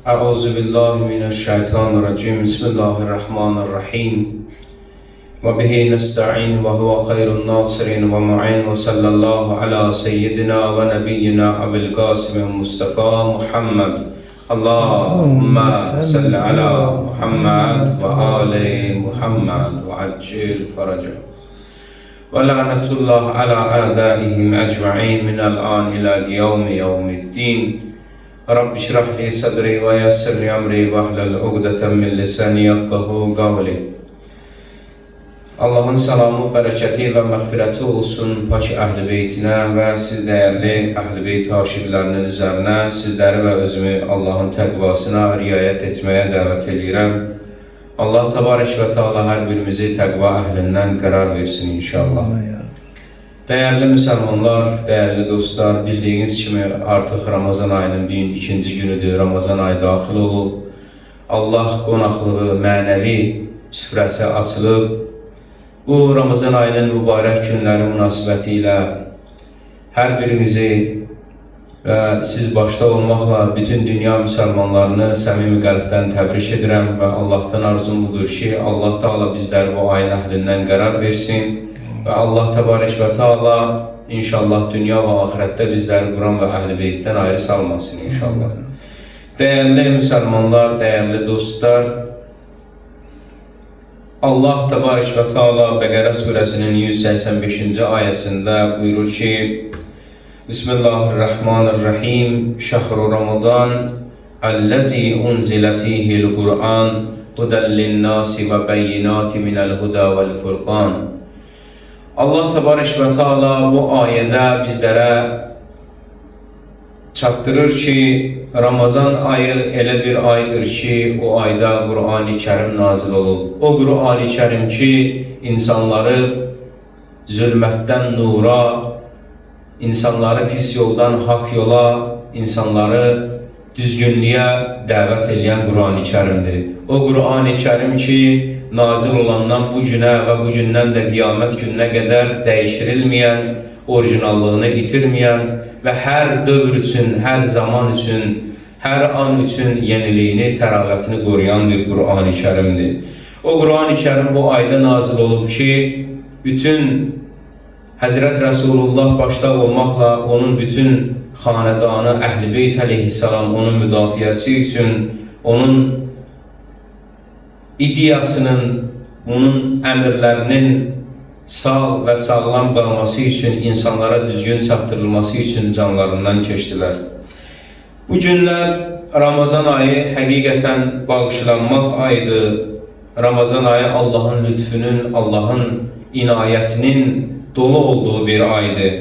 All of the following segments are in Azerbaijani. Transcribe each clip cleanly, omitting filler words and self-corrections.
Euzu billahi mineşşeytanirracim. Bismillahirrahmanirrahim. Ve bihi nesta'in ve huve hayrun nasirin ve mu'in ve sallallahu ala seyyidina ve nebiyyina Ebil Kasım Mustafa Muhammed. Allahümme salli ala Muhammed ve ali Muhammed ve accil feracahu. Ve lanetullah ala a'daihim ecma'in minel an ila yevmi yevmiddin. Rabbi şrah li sadri ve yessir li emri ve ahlul uqdeten min lisani yefkahu kavli. Allahın salamı, bərəkəti və məğfirəti olsun pak əhl-i beytinə və siz dəyərli əhl-i beyt aşiqlərinin üzərinə, sizləri və özümü Allahın təqvasına riayət etməyə dəvət eləyirəm. Allah təbarək və təala hər birimizi təqva əhlindən qərar versin inşallah. Dəyərli müsəlmanlar, dəyərli dostlar, bildiyiniz kimi artıq Ramazan ayının bir ikinci günüdür. Ramazan ayı daxil olub. Allah qonaqlığı, mənəvi süfrəsi açılıb. Bu Ramazan ayının mübarək günləri münasibəti ilə hər birinizi və siz başda olmaqla bütün dünya müsəlmanlarını səmimi qəlbdən təbrik edirəm və Allahdan arzum budur ki, Allah Taala bizləri bu ayın əhlindən qərar versin və Allah Təbarək və Taala inşallah dünya və axirətdə bizləri Quran və Əhl-i Beytdən ayrı salmasın inşallah. Dəyərli müsəlmanlar, dəyərli dostlar, Allah Təbarək və Taala Bəqərə surəsinin 185-ci ayəsində buyurur ki: Bismillahirrahmanirrahim. Şəhru Ramazan allazi unzila fihil Qur'an hudan lin-nasi və beyinati minəl huda vel furqan. Allah Təbarək və Taala bu ayədə bizlərə çatdırır ki, Ramazan ayı elə bir aydır ki, o ayda Qur'an-ı Kərim nazil olub. O Qur'an-ı Kərim ki, insanları zülmətdən nura, insanları pis yoldan haqq yola, insanları düzgünlüyə dəvət eləyən Qur'an-ı Kərimdir. O Qur'an-ı Kərim ki, nazil olandan bu günə və bu gündən də qiyamət gününə qədər dəyişdirilməyən, orijinallığını itirməyən və hər dövr üçün, hər zaman üçün, hər an üçün yeniliyini, təravətini qoruyan bir Qur'an-ı Kərimdir. O Qur'an-ı Kərim bu ayda nazil olub ki, bütün Həzrət Rəsulullah başda olmaqla onun bütün xanədanı, Əhl-i Beyt əleyhissalam onun müdafiəsi üçün, onun ideyasının, onun əmrlərinin sağ və sağlam qalması üçün, insanlara düzgün çatdırılması üçün canlarından keçdilər. Bu günlər Ramazan ayı həqiqətən bağışlanmaq ayıdır. Ramazan ayı Allahın lütfünün, Allahın inayətinin dolu olduğu bir aydır.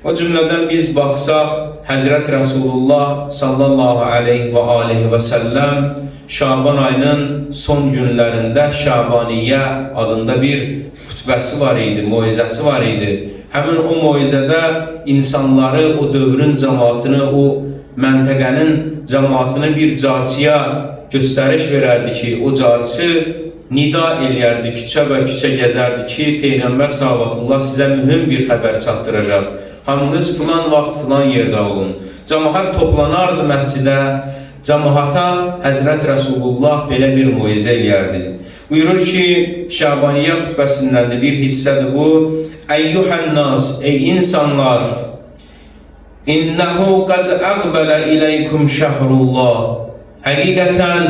O cümlədən biz baxsaq, Həzrət Rəsulullah sallallahu aleyhi və alihi və səlləm Şaban ayının son günlərində Şabaniyyə adında bir xütbəsi var idi, moizəsi var idi. Həmin o moizədə insanları, o dövrün cəmaatını, o məntəqənin cəmaatını bir carçıya göstəriş verərdi ki, o carçı nida eləyərdi, küçə və küçə gəzərdi ki, Peyğəmbər sallallahu sizə mühüm bir xəbər çatdıracaq. Hamınız filan vaxt filan yerdə olun. Cəmaat toplanardı məscidə. Cəmaata Həzrət Rəsulullah belə bir moizə eləyərdi. Buyurur ki, Şabaniyyə xütbəsindən də bir hissədir bu. Əyyuhən nas, ey insanlar, İnnehu qad əqbələ iləykum şəhrullah. Həqiqətən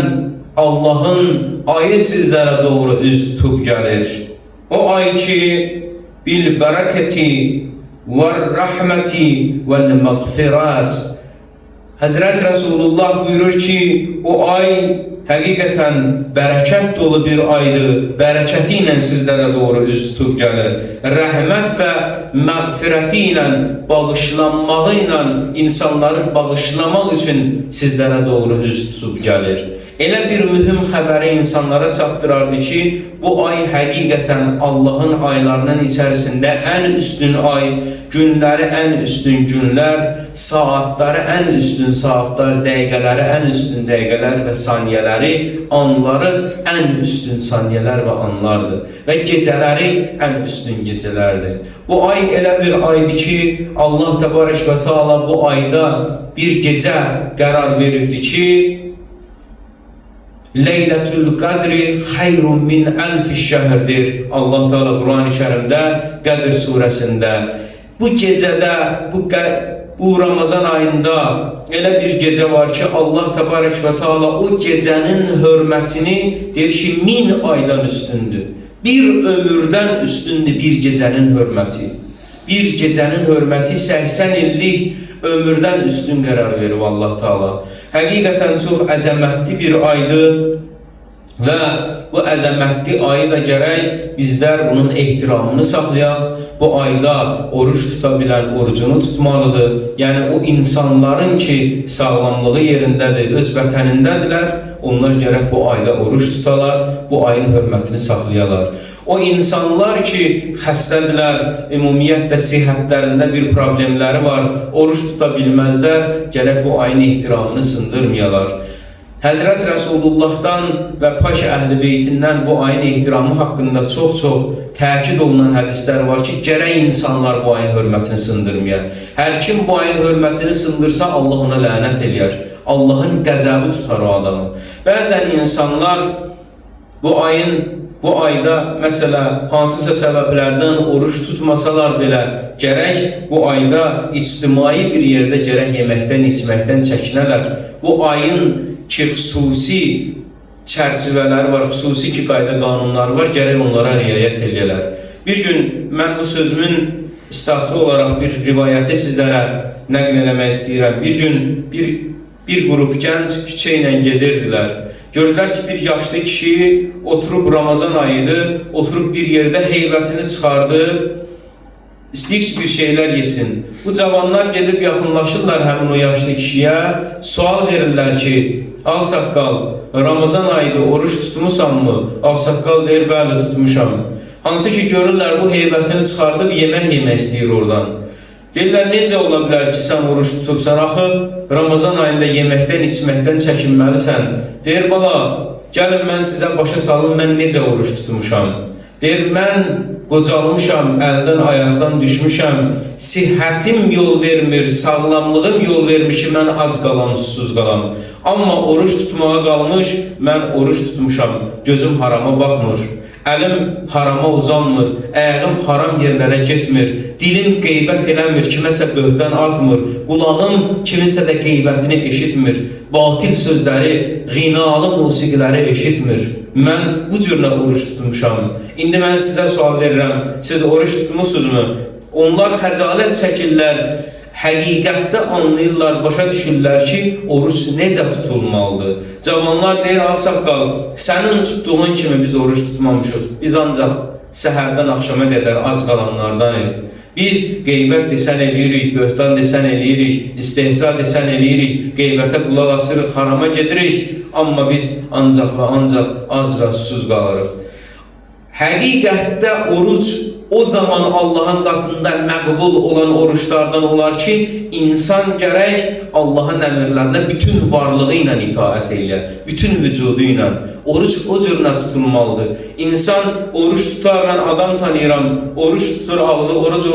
Allahın ayı sizlərə doğru üz tutub gəlir. O ay ki, bil bərəkəti vəl rəhməti vəl məğfirat. Həzrət Rəsulullah buyurur ki, o ay həqiqətən bərəkət dolu bir aydır. Bərəkəti ilə sizlərə doğru üz tutub gəlir. Rəhmət və məğfirəti ilə, bağışlanmağı ilə insanları bağışlamaq üçün sizlərə doğru üz tutub gəlir. Elə bir mühüm xəbəri insanlara çatdırardı ki, bu ay həqiqətən Allahın aylarının içərisində ən üstün ay, günləri ən üstün günlər, saatları ən üstün saatlar, dəqiqələri ən üstün dəqiqələr və saniyələri, anları ən üstün saniyələr və anlardır. Və gecələri ən üstün gecələrdir. Bu ay elə bir aydır ki, Allah Təbarək və Teala bu ayda bir gecə qərar veribdi ki, Leylətül Qədri xeyrun min əlfi şəhrdir. Allah Teala Quran-ı Kərimdə Qədr surəsində bu gecədə bu Ramazan ayında elə bir gecə var ki, Allah Təbarək və Teala o gecənin hörmətini deyir ki, 1000 aydan üstündür. Bir ömürdən üstündür bir gecənin hörməti. Bir gecənin hörməti 80 illik ömürdən üstün qərar verib Allah Teala. Həqiqətən çox əzəmətli bir aydır və bu əzəmətli ayı da gərək bizlər bunun ehtiramını saxlayaq. Bu ayda oruç tuta bilən orucunu tutmalıdır. Yəni o insanların ki, sağlamlığı yerindədir, öz vətənindədirlər, onlar gərək bu ayda oruç tutalar, bu ayın hörmətini saxlayalar. O insanlar ki, xəstədirlər, ümumiyyətlə sihhətlərində bir problemləri var, oruç tuta bilməzlər, gərək bu ayın ehtiramını sındırmayalar. Həzrət Rəsulullahdan və pak əhl-i beytindən bu ayın ehtiramı haqqında çox-çox təkid olunan hədislər var ki, gərək insanlar bu ayın hörmətini sındırmaya. Hər kim bu ayın hörmətini sındırsa, Allah ona lənət eləyər. Allahın qəzəbi tutar o adamı. Bəzən insanlar bu ayda məsələ hansısa səbəblərdən oruç tutmasalar belə gərək bu ayda ictimai bir yerdə gərək yeməkdən, içməkdən çəkinələr. Bu ayın ki xüsusi çərçivələri var, xüsusi ki qayda qanunları var, gərək onlara riayət eləyələr. Bir gün mən bu sözümün istatı olaraq bir rivayəti sizlərə nəql eləmək istəyirəm. Bir gün bir qrup gənc küçə ilə gedirdilər. Gördülər ki, bir yaşlı kişi oturub, Ramazan ayıdır, oturub bir yerdə heyvəsini çıxardı, istəyir ki, bir şeylər yesin. Bu cavanlar gedib yaxınlaşırlar həmin o yaşlı kişiyə, sual verirlər ki, ağsaqqal, Ramazan ayıdır, oruç tutmusanmı? Ağsaqqal deyir, bəli, tutmuşam. Hansı ki, görürlər, bu heyvəsini çıxardıb yemək yemək istəyir oradan. Deyirlər, necə ola bilər ki, sən oruç tutubsan, axı Ramazan ayında yeməkdən, içməkdən çəkinməlisən. Deyir, bala, gəlin mən sizə başa salım, mən necə oruç tutmuşam. Deyir, mən qocalmışam, əldən, ayaqdan düşmüşəm, sihhətim yol vermir, sağlamlığım yol vermir ki, mən ac qalam, susuz qalam. Amma oruç tutmağa qalmış, mən oruç tutmuşam, gözüm harama baxmır. Əlim harama uzanmır, ayağım haram yerlərə getmir, dilim qeybət eləmir, kiməsə böhtan atmır, qulağım kiminsə də qeybətini eşitmir, batil sözləri, qinalı musiqiləri eşitmir. Mən bu cürlə oruç tutmuşam. İndi mən sizə sual verirəm, siz oruç tutmusunuzmu? Onlar xəcalət çəkirlər, həqiqətdə anlayırlar, başa düşürlər ki, oruç necə tutulmalıdır. Cavanlar deyir, ağsaqqal, sənin tutduğun kimi biz oruç tutmamışıq. Biz ancaq səhərdən axşama qədər ac qalanlardanıq. Biz qeybət desən eləyirik, böhtan desən eləyirik, istehza desən eləyirik, qeybətə qulaq asırıq, harama gedirik, amma biz ancaq və ancaq ac və susuz qalırıq. Həqiqətdə oruç o zaman Allahın qatında məqbul olan oruçlardan olar ki, insan gərək Allahın əmrlərinə bütün varlığı ilə itaət eləyə, bütün vücudu ilə. Oruç o cürlə tutulmalıdır. İnsan oruç tutar, mən adam tanıyıram, oruç tutur, ağzı oruc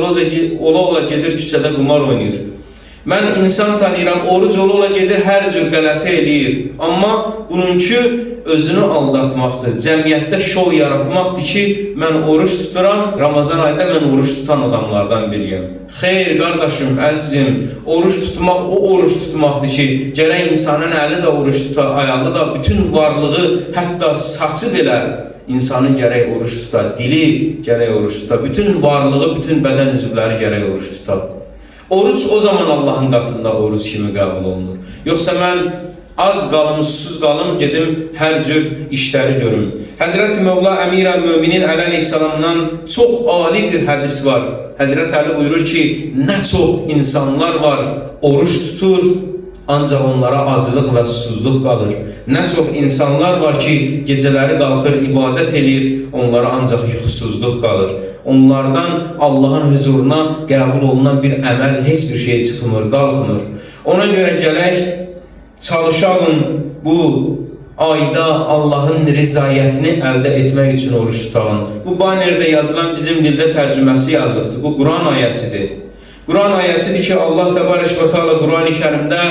ola-ola gedir küçədə qumar oynayır. Mən insan tanıyıram, oruc ola-ola gedir, hər cür qələti eləyir. Amma bununki özünü aldatmaqdır, cəmiyyətdə şov yaratmaqdır ki, mən oruç tuturam, Ramazan ayında mən oruç tutan adamlardan biriyəm. Xeyr, qardaşım, əzizim, oruç tutmaq o oruç tutmaqdır ki, gərək insanın əli də oruç tuta, ayağı da, bütün varlığı, hətta saçı belə insanın gərək oruç tuta, dili gərək oruç tuta, bütün varlığı, bütün bədən üzvləri gərək oruç tuta. Oruç o zaman Allahın qatında oruç kimi qəbul olunur. Yoxsa mən ac qalım, susuz qalım, gedim hər cür işləri görüm. Həzrət Mövla Əmir əl-Möminin Əli əleyhissalamdan çox ali bir hədis var. Həzrət Əli buyurur ki, nə çox insanlar var, oruç tutur, ancaq onlara aclıq və susuzluq qalır. Nə çox insanlar var ki, gecələri qalxır, ibadət eləyir, onlara ancaq yuxusuzluq qalır. Onlardan Allahın hüzuruna qəbul olunan bir əməl heç bir şey çıxmır, qalxmır. Ona görə gələk çalışalım bu ayda Allahın rizayətini əldə etmək üçün oruç tutalım. Bu banerdə yazılan bizim dildə tərcüməsi yazılıbdır. Bu Quran ayəsidir. Quran ayəsidir ki, Allah Təbarək və Teala Quran-ı Kərimdə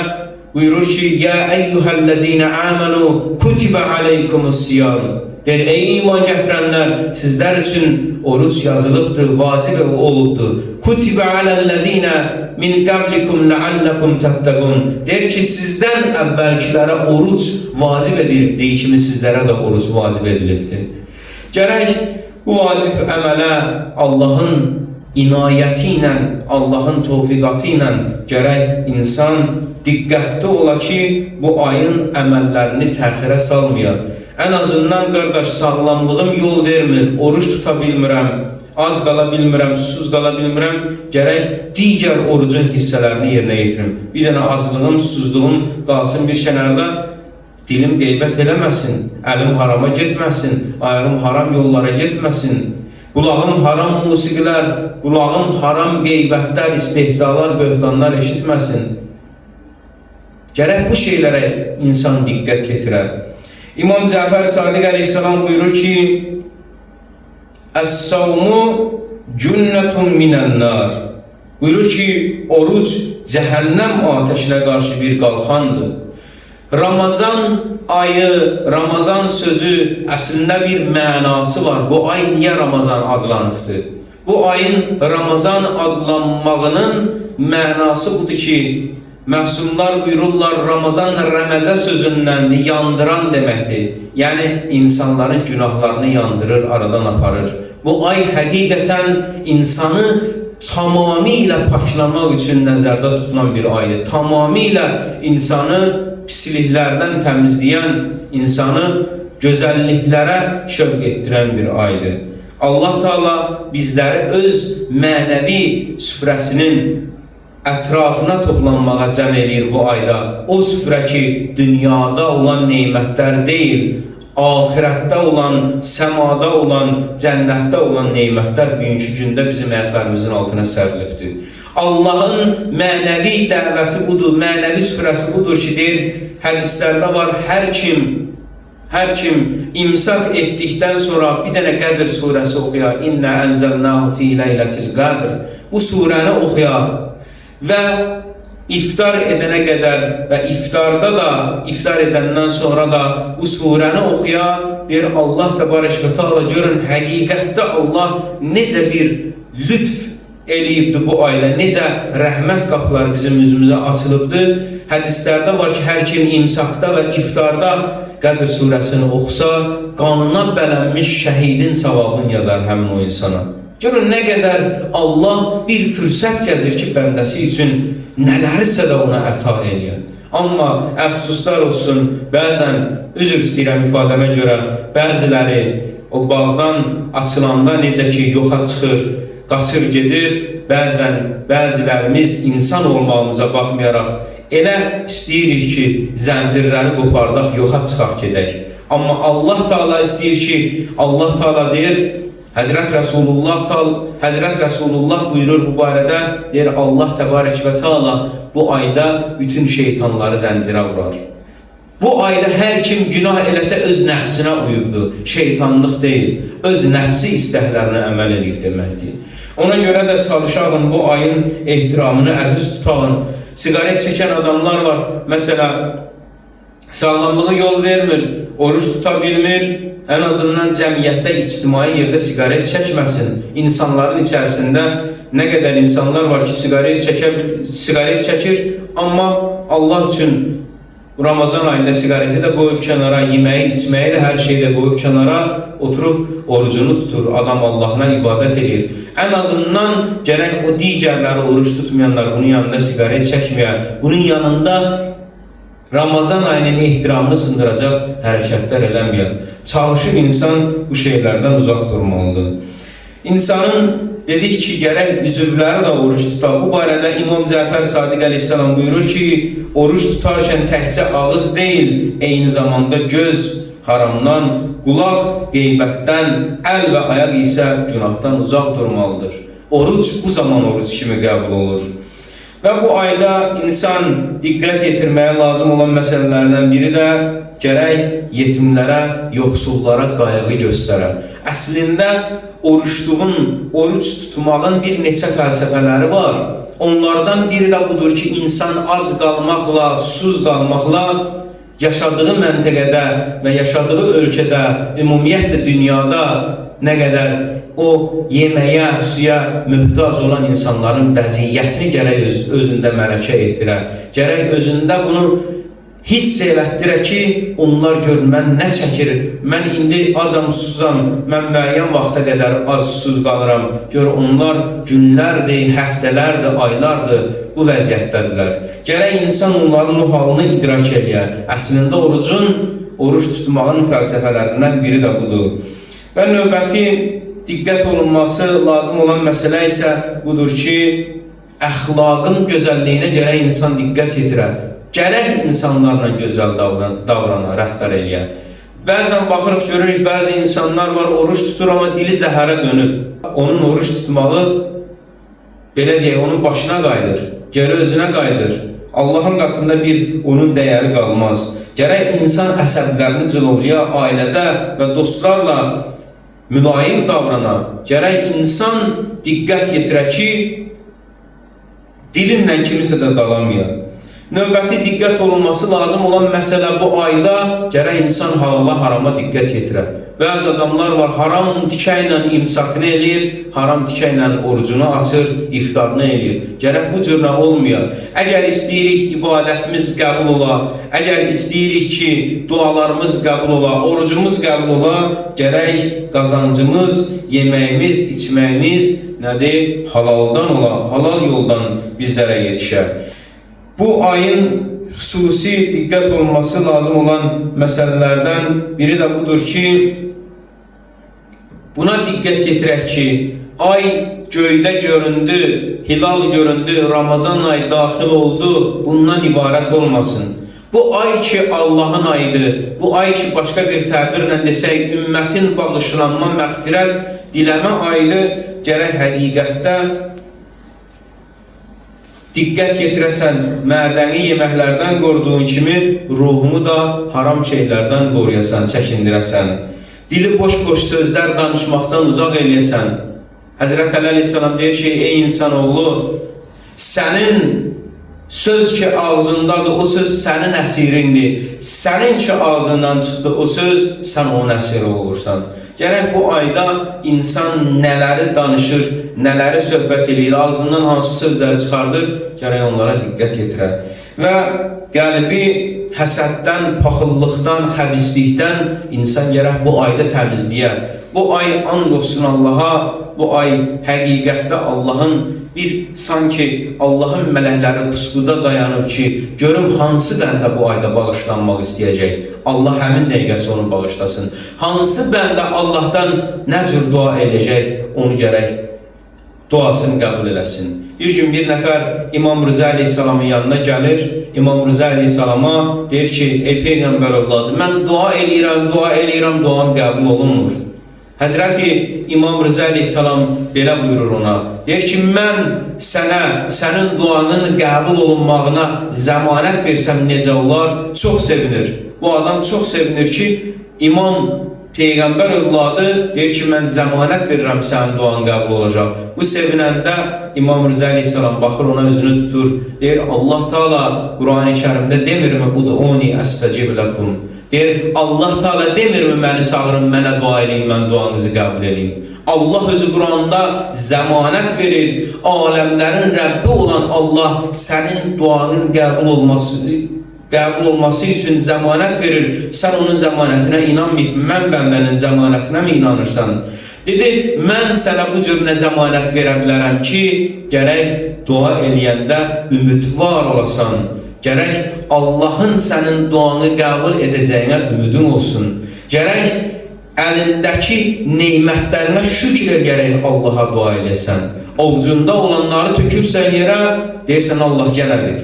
buyurur ki: "Ya eyyuhellezine amenu kutiba aleykumus-siyam." Deyir, ey iman gətirənlər, sizlər üçün oruc yazılıbdır, vacib olubdur. Kutiba alellezine min qablikum la'allakum tattaqun. Deyir ki, sizdən əvvəlkilərə oruc vacib edildiyi kimi sizlərə də oruc vacib edilibdir. Gərək bu vacib əmələ Allahın inayəti ilə, Allahın tövfiqatı ilə gərək insan diqqətli ola ki, bu ayın əməllərini təxirə salmaya. Ən azından qardaş, sağlamlığım yol vermir, oruç tuta bilmirəm, ac qala bilmirəm, susuz qala bilmirəm, gərək digər orucun hissələrini yerinə yetirim. Bir dənə aclığım, susuzluğum qalsın bir kənarda, dilim qeybət eləməsin, əlim harama getməsin, ayağım haram yollara getməsin, qulağım haram musiqilər, qulağım haram qeybətlər, istehzalar, böhtanlar eşitməsin. Gərək bu şeylərə insan diqqət yetirər. İmam Cəfər Sadiq əleyhissalam buyurur ki: "Əs-savmu cünnetun minən-nar." Buyurur ki, oruc cəhənnəm atəşinə qarşı bir qalxandır. Ramazan ayı, Ramazan sözü əslində bir mənası var. Bu ay niyə Ramazan adlanıbdır? Bu ayın Ramazan adlanmağının mənası budur ki, məsumlar buyururlar, Ramazan rəməzə sözündəndir, yandıran deməkdir. Yəni insanların günahlarını yandırır, aradan aparır. Bu ay həqiqətən insanı tamamilə paklamaq üçün nəzərdə tutulan bir aydır. Tamamilə insanı pisliklərdən təmizləyən, insanı gözəlliklərə şövq etdirən bir aydır. Allah Teala bizləri öz mənəvi süfrəsinin ətrafına toplanmağa cəm eləyir bu ayda. O süfrə ki, dünyada olan nemətlər deyil, axirətdə olan, səmada olan, cənnətdə olan nemətlər bugünkü gündə bizim ayaqlarımızın altına sərilibdir. Allahın mənəvi dəvəti budur, mənəvi süfrəsi budur ki, deyir, hədislərdə var, hər kim imsak etdikdən sonra bir dənə Qədr surəsi oxuya, İnna ənzəlnahu fi leylətil qədr. Bu surəni oxuya və iftar edənə qədər və iftarda da, iftar edəndən sonra da bu surəni oxuya, deyir Allah Təbarək və Teala, görün həqiqətdə Allah necə bir lütf eləyibdir bu ayda, necə rəhmət qapıları bizim üzümüzə açılıbdır. Hədislərdə var ki, hər kim imsakda və iftarda Qədr surəsini oxusa, qanına bələnmiş şəhidin savabını yazar həmin o insana. Görün nə qədər Allah bir fürsət gəzir ki, bəndəsi üçün nələrisə də ona əta eləyər. Amma əfsuslar olsun, bəzən, üzr istəyirəm ifadəmə görə, bəziləri o bağdan açılanda necə ki yoxa çıxır, qaçır gedir, bəzən bəzilərimiz insan olmağımıza baxmayaraq elə istəyirik ki, zəncirləri qopardaq, yoxa çıxaq gedək. Amma Allah Teala istəyir ki, Allah Teala deyir, Həzrət Rəsulullah buyurur bu barədə, deyir Allah Təbarək və Teala bu ayda bütün şeytanları zəncirə vurar. Bu ayda hər kim günah eləsə öz nəfsinə uyubdur. Şeytanlıq deyil, öz nəfsi istəklərinə əməl edib deməkdir. Ona görə də çalışağın bu ayın ehtiramını əziz tutağın. Siqaret çəkən adamlar var. Məsəla sağlamlığı yol vermir, oruç tuta bilmir. Ən azından cəmiyyətdə, ictimai yerdə siqaret çəkməsin. İnsanların içərisində nə qədər insanlar var ki, siqaret çəkir, amma Allah üçün Ramazan ayında siqareti də qoyub kənara, yeməyi, içməyi də, hər şeyi də qoyub kənara, oturub orucunu tutur. Adam Allahına ibadət edir. Ən azından gərək o digərləri, oruç tutmayanlar bunun yanında siqaret çəkməyə, bunun yanında Ramazan ayının ehtiramını sındıracaq hərəkətlər eləməyə. Çalışıb insan bu şeylərdən uzaq durmalıdır. İnsanın dedik ki, gərək üzvləri də oruç tutar. Bu barədə İmam Cəfər Sadiq əleyhissalam buyurur ki, oruç tutarkən təkcə ağız deyil, eyni zamanda göz haramdan, qulaq qeybətdən, əl və ayaq isə günahdan uzaq durmalıdır. Oruc bu zaman oruc kimi qəbul olur. Və bu ayda insan diqqət yetirməyə lazım olan məsələlərdən biri də gərək yetimlərə, yoxsullara qayğı göstərə. Əslində oruç tutmağın bir neçə fəlsəfələri var. Onlardan biri də budur ki, insan ac qalmaqla, susuz qalmaqla yaşadığı məntəqədə və yaşadığı ölkədə, ümumiyyətlə dünyada nə qədər o yeməyə, suya möhtac olan insanların vəziyyətini gərək özündə mələkə etdirə. Gərək özündə bunu hiss elətdirə ki, onlar gör mən nə çəkir, mən indi acam, susuzam, mən müəyyən vaxta qədər ac, susuz qalıram. Gör onlar günlərdir, həftələrdir, aylardır bu vəziyyətdədirlər. Gərək insan onların o halını idrak eləyə. Əslində oruc tutmağın fəlsəfələrindən biri də budur. Və növbəti diqqət olunması lazım olan məsələ isə budur ki, əxlaqın gözəlliyinə gərək insan diqqət yetirə. Gərək insanlarla gözəl davrana, rəftar eləyə. Bəzən baxırıq, görürük, bəzi insanlar var, oruc tutur, amma dili zəhərə dönüb. Onun oruc tutmağı, belə deyək, onun başına qayıdır, geri özünə qayıdır. Allahın qatında bir onun dəyəri qalmaz. Gərək insan əsəblərini cilovlaya, ailədə və dostlarla mülayim davrana. Gərək insan diqqət yetirə ki, dilinlə kimisə də dalamaya. Növbəti diqqət olunması lazım olan məsələ bu ayda gərək insan halala, harama diqqət yetirə. Bəzi adamlar var, haram tikə ilə imsakını eləyir, haram tikə ilə orucunu açır, iftarını eləyir. Gərək bu cürlə olmuyor. Əgər istəyirik ibadətimiz qəbul ola, əgər istəyirik ki, dualarımız qəbul ola, orucumuz qəbul ola, gərək qazancımız, yeməyimiz, içməyimiz nədir? Halaldan ola, halal yoldan bizlərə yetişər. Bu ayın xüsusi diqqət olunması lazım olan məsələlərdən biri də budur ki, buna diqqət yetirək ki, ay göydə göründü, hilal göründü, Ramazan ayı daxil oldu, bundan ibarət olmasın. Bu ay ki Allahın ayıdır, bu ay ki başqa bir təbirlə desək, ümmətin bağışlanma, məğfirət diləmə ayıdır, gərək həqiqətdə diqqət yetirəsən, mədəni yeməklərdən qoruduğun kimi ruhunu da haram şeylərdən qoruyasan, çəkindirəsən. Dili boş-boş sözlər danışmaqdan uzaq eləyəsən. Həzrət Əli əleyhissalam deyir ki, ey insanoğlu, sənin söz ki ağzındadır, o söz sənin əsirindir. Sənin ki ağzından çıxdı o söz, sən onun əsiri olursan. Gərək bu ayda insan nələri danışır, nələri söhbət eləyir, ağzından hansı sözləri çıxardır, gərək onlara diqqət yetirər. Və qəlbi həsəddən, paxıllıqdan, xəbislikdən insan gərək bu ayda təmizləyə. Bu ay and olsun Allaha, bu ay həqiqətdə Allahın bir sanki Allahın mələkləri pusquda dayanıb ki, görüm hansı bəndə bu ayda bağışlanmaq istəyəcək. Allah həmin dəqiqəsi onu bağışlasın. Hansı bəndə Allahdan nə cür dua edəcək, onu gərək duasını qəbul eləsin. Bir gün bir nəfər İmam Rıza əleyhissalamın yanına gəlir. İmam Rıza əleyhissalama deyir ki, ey Peyğəmbər övladı, mən dua eləyirəm, dua eləyirəm, duam qəbul olunmur. Həzrəti İmam Rıza əleyhissalam belə buyurur ona. Deyir ki, mən sənə, sənin duanın qəbul olunmağına zəmanət versəm necə olar? Çox sevinir. Bu adam çox sevinir ki, İmam Peyğəmbər övladı deyir ki, mən zəmanət verirəm, sənin duan qəbul olacaq. Bu sevinəndə İmam Rıza əleyhissalam baxır ona, özünü tutur. Deyir, Allah Taala Qurani Kərimdə demirmi, ud'uni əstəcib ləkum. Deyir, Allah Taala demirmi, məni çağırın, mənə dua eləyin, mən duanızı qəbul eləyim. Allah özü Quranda zəmanət verir. Aləmlərin Rəbbi olan Allah sənin duanın qəbul olması üçün zəmanət verir. Sən onun zəmanətinə inanmayıb, mən bəndənin zəmanətinə mi inanırsan? Dedi, mən sənə bu cür nə zəmanət verə bilərəm ki, gərək dua eləyəndə ümidvar olasan. Gərək Allahın sənin duanı qəbul edəcəyinə ümidin olsun. Gərək əlindəki nemətlərinə şükr eləyərək Allaha dua eləyəsən. Ovcunda olanları tökürsən yerə, deyirsən Allah gənə ver.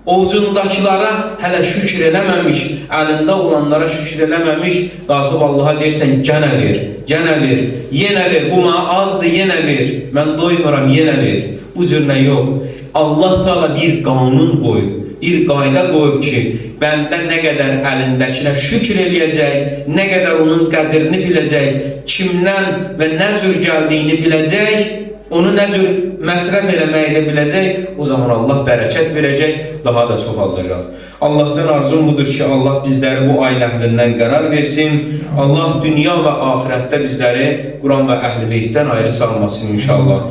Ovcundakılara hələ şükr eləməmiş, əlində olanlara şükr eləməmiş, qalxıb Allaha deyirsən gənə ver, gənə ver, yenə ver, bu mənə azdır, yenə ver, mən doymuram, yenə ver. Bu cür nə yox. Allah Taala bir qanun qoyub, bir qayda qoyub ki, bəndə nə qədər əlindəkinə şükr eləyəcək, nə qədər onun qədrini biləcək, kimdən və nə cür gəldiyini biləcək, onu nə cür məsrəf eləməyi də biləcək, o zaman Allah bərəkət verəcək, daha da çoxaldacaq. Allahdan arzum budur ki, Allah bizləri bu ayın əhlindən qərar versin. Allah dünya və axirətdə bizləri Quran və Əhl-i Beytdən ayrı salmasın inşallah.